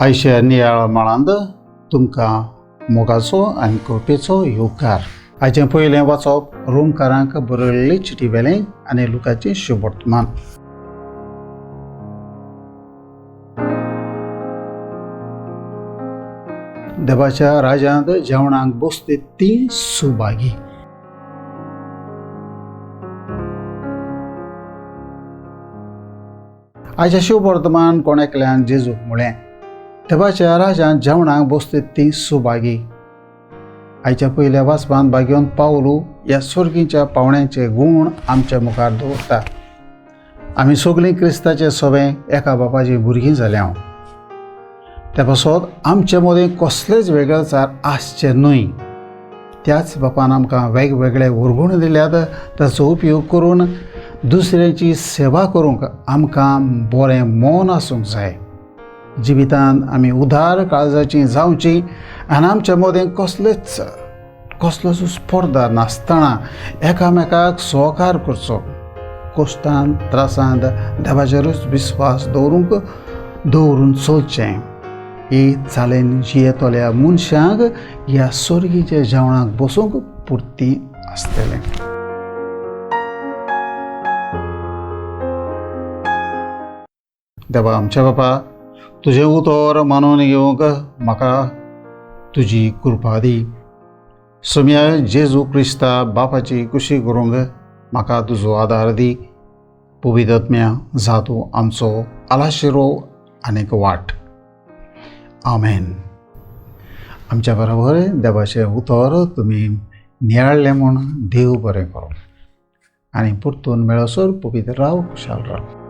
आयच्या नियाळ माळांत तुमकां मोगाचो आनी कृपेचो येवकार. आयचें पयलें वाचप रोमकारांक बरयल्ली चिटी वेलें आनी लुकाचें शुभवर्तमान. देवाच्या राजांत जेवणाक बसते ती सुभागी. आयच्या शुभवर्तमान कोण एकल्यान जेजूक म्हळें, देवाच्या राजांत जेवणाक बसते ती सुभागी. आयच्या पयल्या वाचपांत भाग्योन पावलू ह्या स्वर्गीच्या पावण्यांचे गूण आमच्या मुखार दवरता. आमी सगळीं क्रिस्ताचे सवे एका बापाची भुरगीं जाल्या. त्या पासत आमचे मदीं कसलेच वेगळेचार आसचे न्हय. त्याच बापान आमकां वेगवेगळे उरगुण दिल्यात, ताचो उपयोग करून दुसऱ्याची सेवा करूंक आमकां बरें मन आसूंक जाय. जिवितांत आमी उदार काळजाची जावची आनी आमच्या मदीं कसलोच स्पर्धा नासतना एकामेकाक सहकार करचो. कश्टान त्रासांत देवाचेरूच विस्वास दवरून चलचें. ही चालेन जियेतल्या मनशांक ह्या स्वर्गीच्या जेवणाक बसूंक पुरती आसतलें. देवा आमच्या बापा, तुजें उतर मानून घेवंक म्हाका तुजी कृपा दी. सोम्या जेजू क्रिस्ता बापाची कुशी करूंक म्हाका तुजो आदार दी. पवित्र जा तूं आमचो आलाशिरो आनीक वाट. आमेन. आमच्या बरोबर देवाचें उतर तुमी नियाळ्ळें म्हूण देव बरें करूं आनी परतून मेळसर पवित्र राव, खुशाल राव.